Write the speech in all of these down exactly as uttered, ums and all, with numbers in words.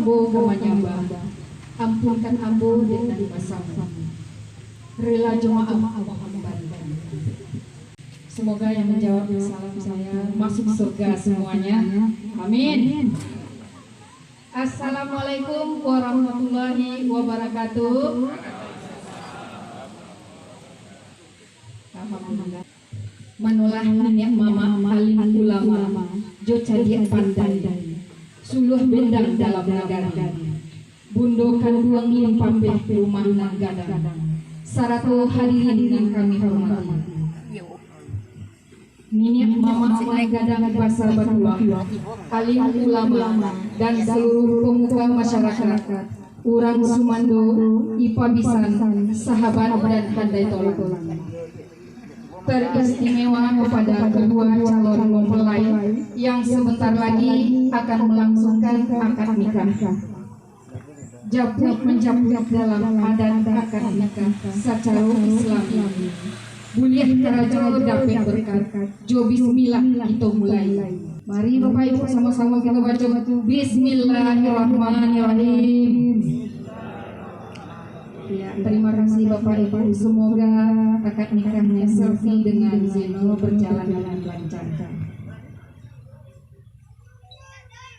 Ambo ka manyambah, ampunkan ambo dek nan basamo. Rila jo maaf ambo kambalikan. Semoga yang menjawab salam saya masuk surga semuanya. Amin. Assalamualaikum warahmatullahi wabarakatuh. Alhamdulillah. Manolah niniak mamak alim ulama, jo cadiak pandai, suluah bendang dalam nagari, bundo kanduang limpapeh rumah nan gadang, sarato hadirin nan kami hormati. Niniak mamak nan gadang basa batuah, alim ulama, dan saluruah pamuka masyarakat, urang sumando, ipa bisan, sahabat, dan handai tolak. Teristimewa kepada kedua calon mempelai yang sebentar lagi akan melangsungkan akad nikah. Japuik manjapuik dalam adat akad nikah sacaro Islami. Buliah karajo dapek berkat, jo bismillah kito mulai. Mari Bapak Ibu samo-samo kito baco, Bismillahirrahmanirrahim. Ya, terima kasih Bapak Ibu. Semoga akad nikahnya Selvi dengan Zeno berjalan dengan lancar.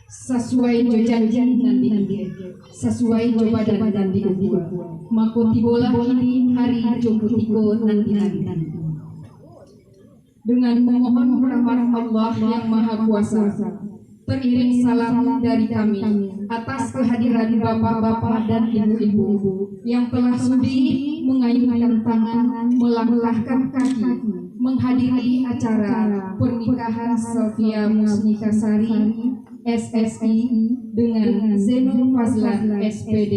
Sasuai jo janji nan diingiak, sasuai jo badan nan diukua, mako tibolah kini hari jo kutiko nan dinanti. Dengan memohon rahmat Allah yang Maha Kuasa, teriring salam dari kami atas kehadiran bapak-bapak dan ibu-ibu yang telah sudi mengayunkan tangan, melangkahkan kaki, menghadiri acara pernikahan Selvia Musnika Sari, S S I, dengan Zeno Fazlan, S P D,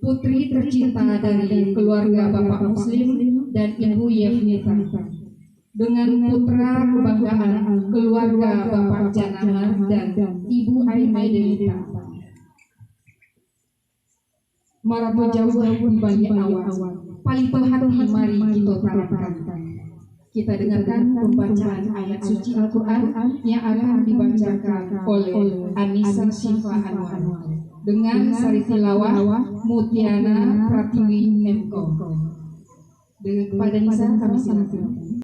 putri tercinta dari keluarga Bapak Muslim dan Ibu Yefnita, dengan putra kebanggaan keluarga Bapak Janamar dan Ibu Aimai Delita. Marato jauah di baliak awan, palito hati mari kito tarangkan. Kita dengarkan pembacaan ayat suci Al-Quran yang akan dibacakan oleh Anisa Syifa Anwar dengan sari tilawah Mutiana Pratiwi M Kom. Dengan kepada Nisa kami silakan.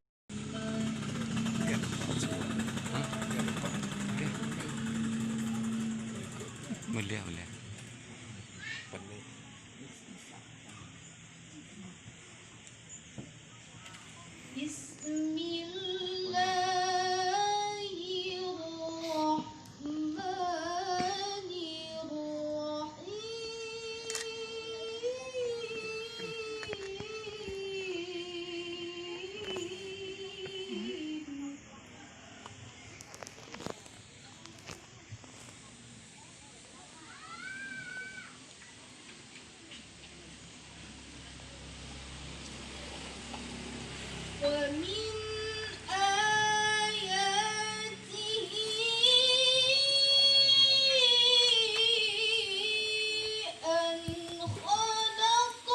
Boleh, boleh. Bismillahirrahmanirrahim. ومن آياته أن خلق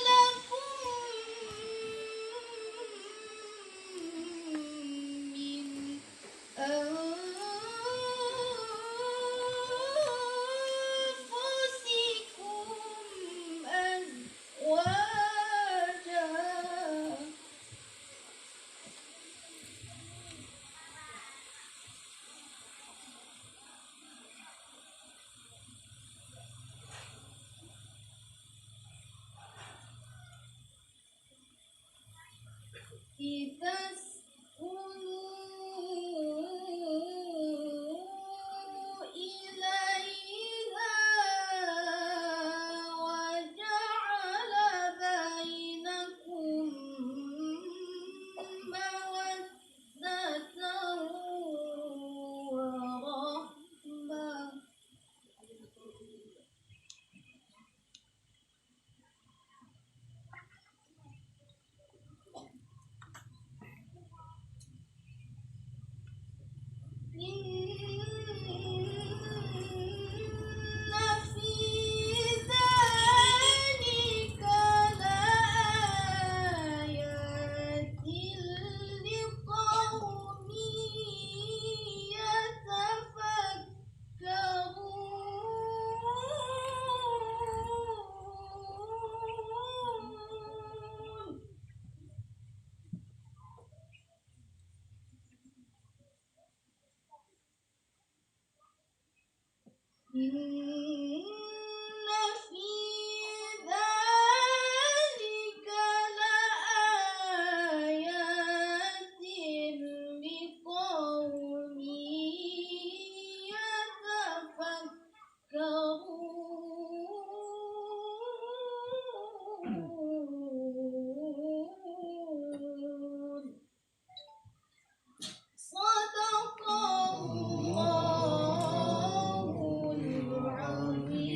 لكم من أنفسكم أزواجا. لتسكنوا إليها وجعل بينكم مودة ورحمة. إن في ذلك لآيات لقوم يتفكرون. صدق الله العظيم.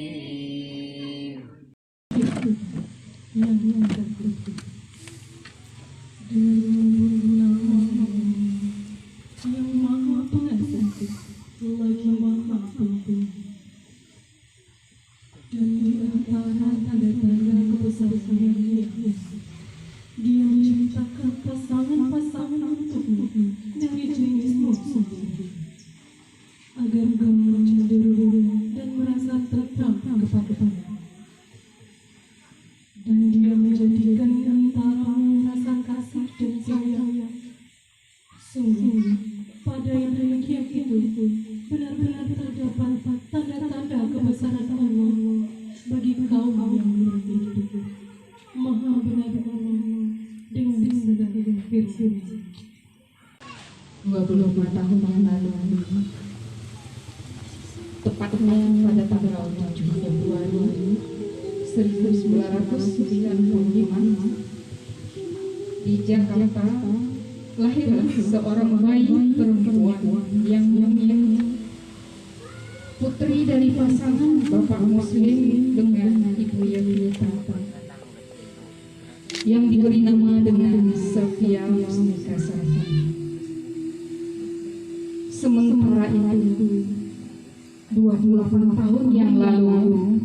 Yang terkutuk dengan menyebut nama Allah yang Maha Pengasih lagi Maha Penyayang. Dan di antara tanda-tanda kebesaran-Nya, Dia menciptakan pasangan-pasangan untukmu dari jenismu sendiri, agar kamu cenderung dan merasa tentram kepada-Nya. Dan Dia menjadikan antaramu rasa kasih dan sayang. Sungguh, pada yang demikian itu, benar-benar terdapat tanda-tanda kebesaran Allah bagi kaum yang beruntung. Maha benar Allah dengan segala firman-Nya. Dua puluh lima tahun yang lalu, tepatnya pada tanggal tujuh Februari seribu sembilan ratus sembilan puluh lima, di Jakarta, lahirlah seorang bayi perempuan yang mungil, putri dari pasangan Bapak Muslim dengan Ibu Yevita, yang diberi nama dengan Sofia Musnika Sari. Sementara itu, dua puluh delapan tahun yang lalu,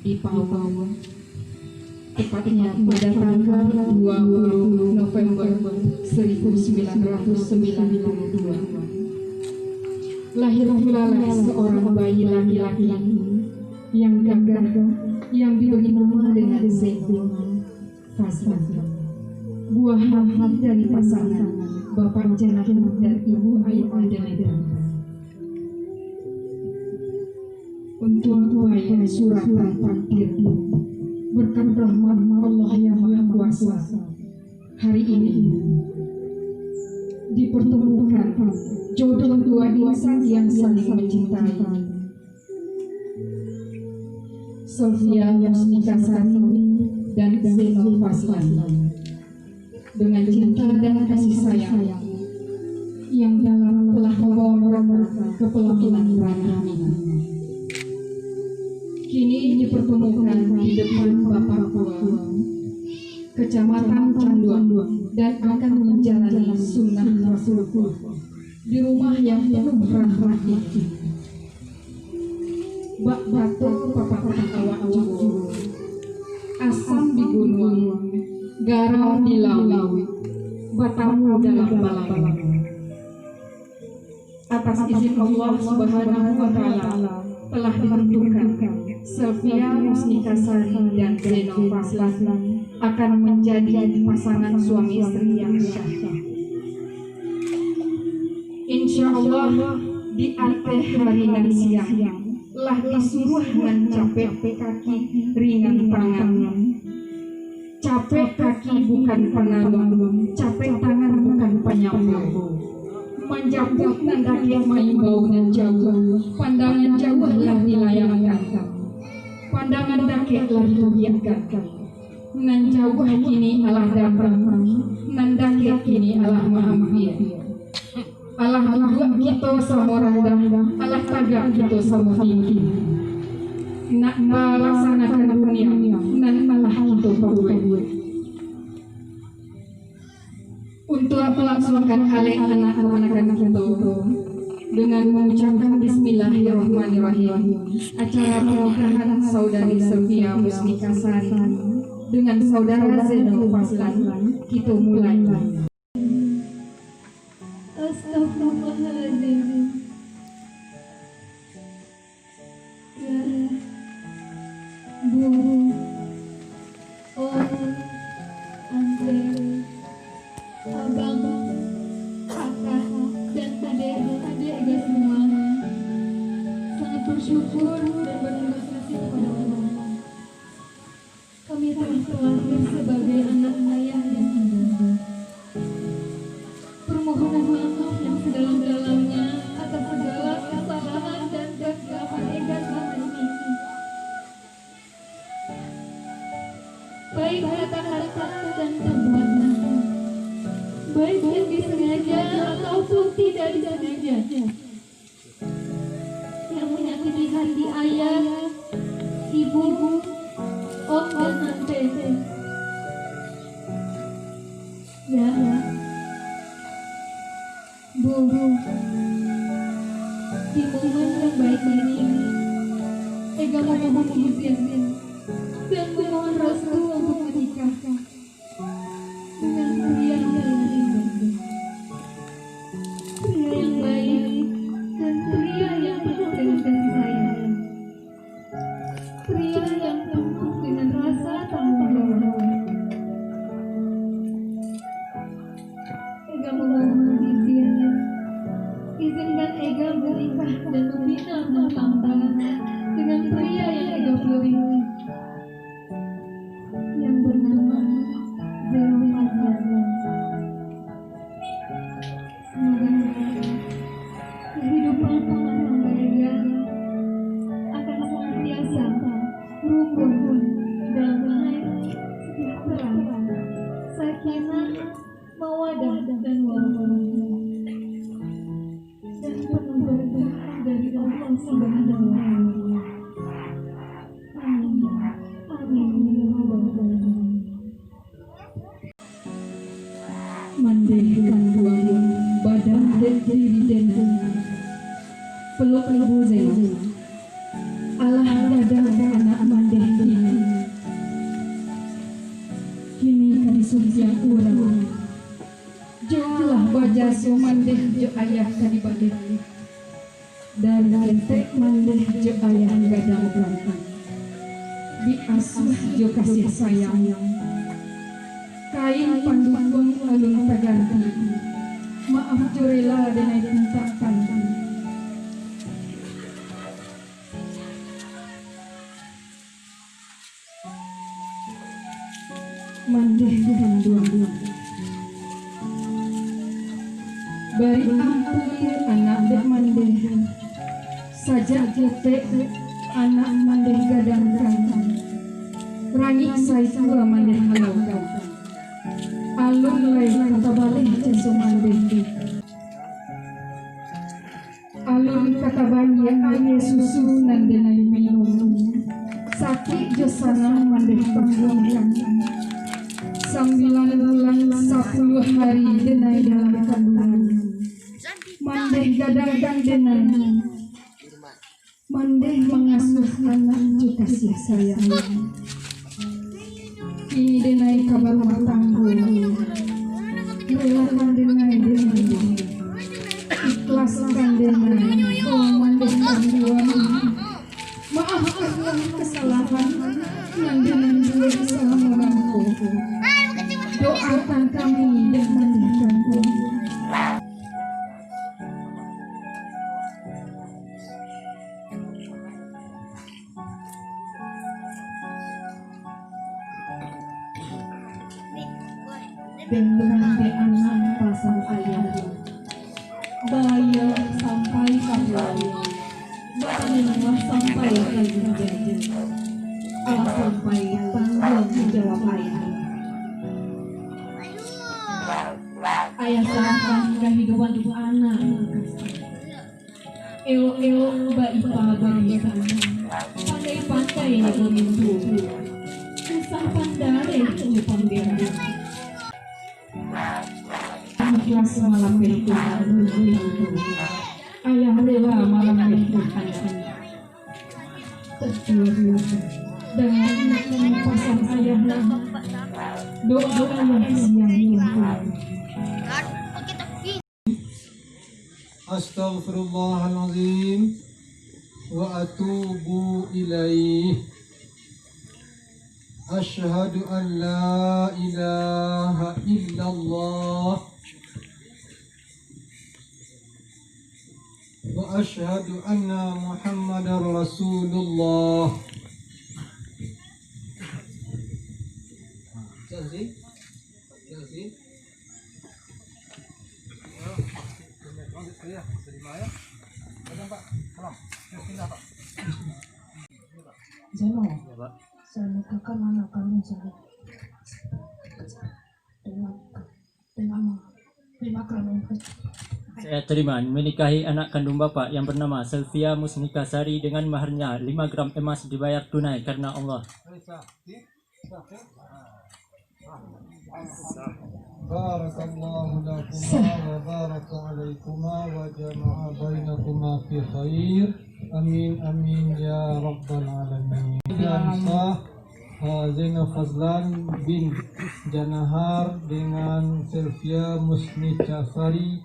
di Pau, tepatnya pada tanggal dua puluh November seribu sembilan ratus sembilan puluh dua, lahir pulalah seorang bayi laki-laki yang gagah, yang diberi nama dengan Zainul Fazlan, buah hati dari pasangan Bapak Janah dan Ibu Aida Demetra. Untuak bayi suratan takdir, berkat rahmat Allah yang Maha Kuasa, hari ini dipertemukan jodoh dua insan yang saling mencintai, Sofia Musnika Sari dan Zainul Fazlan, dengan cinta dan kasih sayang yang dalam telah membawa mereka ke pelaminan ranah Minang. Kini dipertemukan di depan Bapak Pua, Kecamatan Canduang, dan akan menjalani sunnah Rasulullah di rumah yang penuh rahmat ini. Bak batua papatah awak juo, asam di gunuang, garau di lauik, batamu dalam balai. Atas izin Allah Subhanahu wa Ta'ala, telah ditentukan Sofia Musnika Sari dan Zainul Fazlan akan menjadi pasangan suami istri yang syah. Insya Allah, di ateh hari nan siang, lah disuruah nan capek kaki ringan tangan. Capek kaki bukan pangaluang, capek tangan bukan panyambo. Manjapuik nan dakek, maimbau nan jauah, pandangan jauah lah dilayangkan, pandangan dakek lah ditubiakkan. Nan jauah kini alah datang, nan dakek kini alah maampia. Alah duduak kito samo randah, alah tagak kito samo tinggi. Nak malaksanakan dunia, nan alah kito pabuek. Untuak malangsuangkan alek anak kamanakan kito, dengan mangucapkan Bismillahirrahmanirrahim, acara pernikahan Saudari Sofia Musnika Sari dengan Saudara Zainul Fazlan, kito mulai. Astagfirullahaladzim. Yah, Bu, Om, Ante, Abang, Kakak, dan Adek, Adek Ega semua. Sangat bersyukur Syukur dan berterima kasih kepada Allah. Kami telah terlahir sebagai anak ayah dan ibu. Permohonan maaf yang sedalam-dalamnya atas segala kesalahan dan kegelapan Ega selama ini. Baik kata-kata dan perbuatan. Baik yang disengaja ataupun tidak disengaja. Yang menyakiti hati ayah, ibu, om, dan ante. Ya, Bu, di momen yang baik ini, Ega memohon izin dan memohon restu untuk menikah dengan pria yang indah, pria yang baik, dan pria yang penuh dengan kasih sayang, pria yang penuh dengan rasa tanggung jawab. Ega memohon izin, izinkan Ega menikah dan membina rumah tangga dengan pria yang Ega pilih, yang bernama Zero Fadlan. Semoga kehidupan rumah tangga Ega akan senantiasa rukun, damai, sejahtera, sakinah, mawadah, dan warahmah, dan penuh berkah dari Allah Subhanahu wa Ta'ala. Amin. Amin, ya Rabbal Alamin. Mandeh kanduang badan dek diri den. Peluk ibu Zainab. Alah gadang anak mandeh kini. Kini ka disucian urang. Jolah bajaso mandeh jo ayah ka dibaliak. Dari ketek mandeh jo ayah gadang urang. Diasuah jo kasih sayang. Kain pandukuang alun taganti. Maaf jo rela denai pintakan. Mandeh kanduang. Bari ampun anak dek mandeh. Sajak ketek anak mandeh gadangkan. Rangik saitua mandeh halaukan. Alun lai ka tabaleh jaso mandeh. Alun ka tabaliak aia susu nan denai minum. Sakik jo sanang mandeh tangguangkan. Sambilan bulan sapuluah hari denai dalam kanduangan. Mandeh gadangkan denai. Mandeh mangasuah anak jo kasih sayang. Kini denai ka barumah tanggo. Relakan denai, denai. Ikhlaskan denai. Oh, mandeh kanduang. Maafkanlah kesalahan nan denai buek salamo nangko. Doakan kami, dek mandeh kanduang. Dek anak pasang ayah, baya sampai ka pulau, batangguang sampai ka ginjang, alah sampai tangguang jawab ayah. Ayah sarapan kahidupan anak. Elok-elok baipa baisan, pandai-pandai bamintu, usah pandai jo pamberan. Ikhlas malapehkan pintu, ayah rela malapehkan anak. Kecuali dengan pasang ayah lah, doa ayah siang minggu. Astaghfirullahalazim wa atubu ilaih. Asyhadu an la ilaha illallah. وأشهد أن محمدا رسول الله. Zeno, saya nikahkan anak kandung saya dengan, dengan, dengan kelamin. Saya terima menikahi anak kandung Bapak yang bernama Selvia Musnika Sari dengan maharnya lima gram emas dibayar tunai karena Allah. بارك الله لكما وبارك عليكما وجمع بينكما في خير. آمين، آمين يا رب العالمين. Yang sah, eh, Zainal Fazlan bin Janahar dengan Selvia Musnika Sari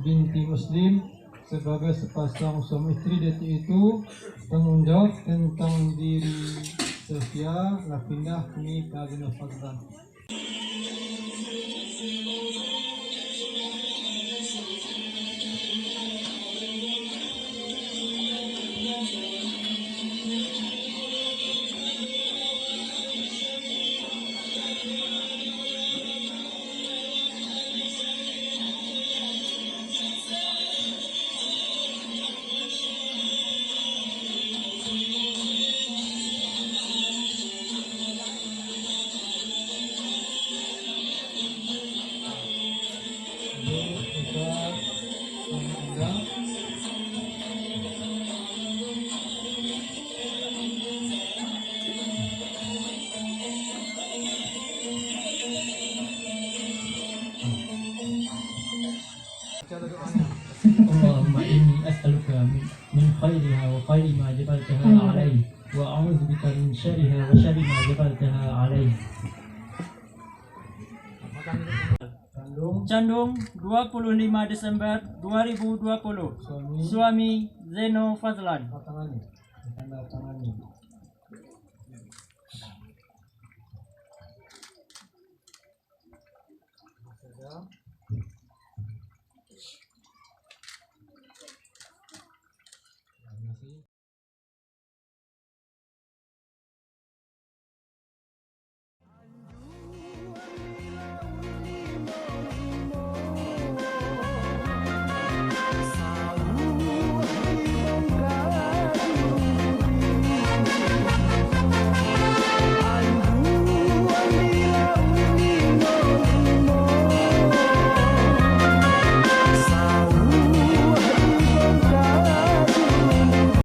binti Muslim sebagai sepasang suami isteri, detik itu tanggung jawab tentang diri Selvia lah pindah kini ka Zainal Fazlan. اللهم إني أسألك من، من خيرها وخير ما جبلتها عليه، وأعوذ بك من شرها وشر ما جبلتها عليه. Candung, dua puluh lima Desember dua ribu dua puluh. Suami. Suami Zeno Fazlan. Tanda tangan. Tanda tangan.